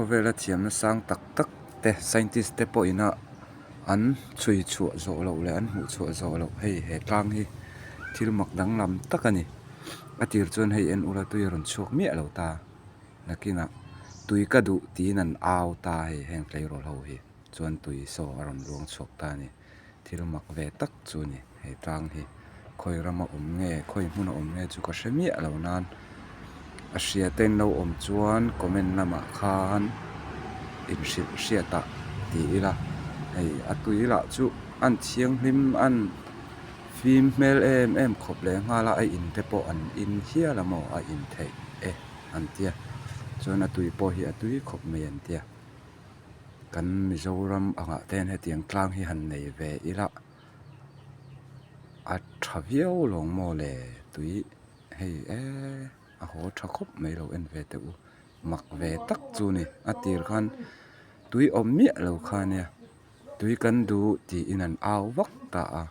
Khawvela thiamna sang tak tak te scientist te pawh ina an chhui chhuah zawh loh leh an hmuh chhuah zawh loh hei he tlang hi thil mak danglam tak a ni. A tir chuan hei en ula tui a rawn chhuak miah lo ta. Nakinah tui ka duh tiin an au ta hei heng tleirawl ho hi chuan tui saw a rawn luang chhuak ta a ni. Thil mak ve tak chu a ni he tlang hi. Khawi rama awm nge khawi hmuna awm nge chu ka hre miah lo nan a hria te in lo awm chuan comment lamah khan inhrilh hriat ah ti ila hei a tui lah chu an thianghlim an fim hmel em em khawp leh nghal a a in te pawh an in hial a maw a in theih e an tia chuan a tui pawh hi a tui khawp mai an tia. Kan Mizoram angah te hian hetiang tlang hi han nei ve ila a tha viau lawng maw le tui hei eee a haw tha khawp mai lo en ve teh u mak ve tak chu a ni a tir khan tui awm miah lo kha ania tui kan duh tiin an au vak ta a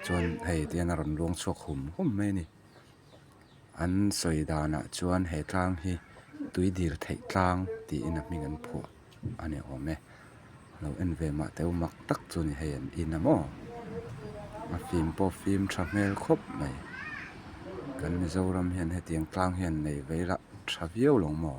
chuan hei tihian a rawn luang chhuak hum hum mai a ni. An sawi danah chuan he tlang hi tui dil theih tlang tiin a hming an phuah a ni awm e. Lo en ve mah teh u mak tak chu ni hei an in a maw a fim pawh fim tha hmel khawp mai. Kan Mizoram hian hetiang tlang hian nei ve ila tha viau lo maw?